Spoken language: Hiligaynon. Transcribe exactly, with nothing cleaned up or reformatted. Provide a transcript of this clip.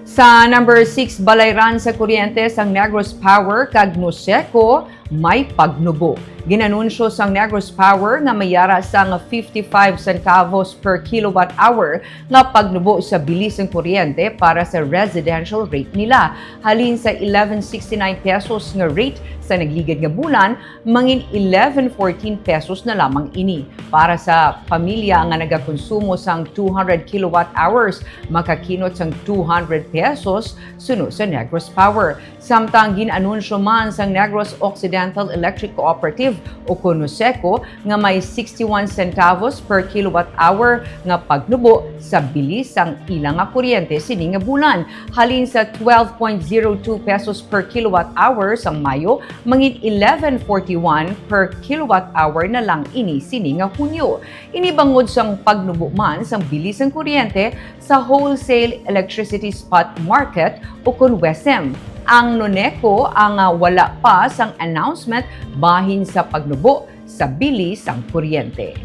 Sa number six, balayran sa kuryente sang Negros Power kag Noceco may pagnubo. Ginanunsyo sang Negros Power nga may yara sang fifty-five centavos per kilowatt hour nga pagnubo sa bili sang kuryente para sa residential rate nila. Halin sa eleven sixty-nine pesos nga rate sa nagligad nga bulan, mangin eleven fourteen pesos na lamang ini. Para sa pamilya nga nagakonsumo sang two hundred kilowatt hours, makakinot sang two hundred pesos suno sa Negros Power. Samtang gin-anunsyo man sang Negros Occidental Electric Cooperative o kon Noceco nga may sixty-one centavos per kilowatt hour nga pagnubo sa bili sang ila nga kuryente sini nga bulan. Halin sa twelve point zero two pesos per kilowatt hour sang Mayo, mangin eleven forty-one per kilowatt hour na lang ini sini nga Hunyo. Ini bangod sang pagnubo man sang bili sang kuryente sa wholesale electricity spot market o kon WESM. Ang Noceco ang, ah, wala pa sang announcement bahin sa pagnubo sa bili sang kuryente.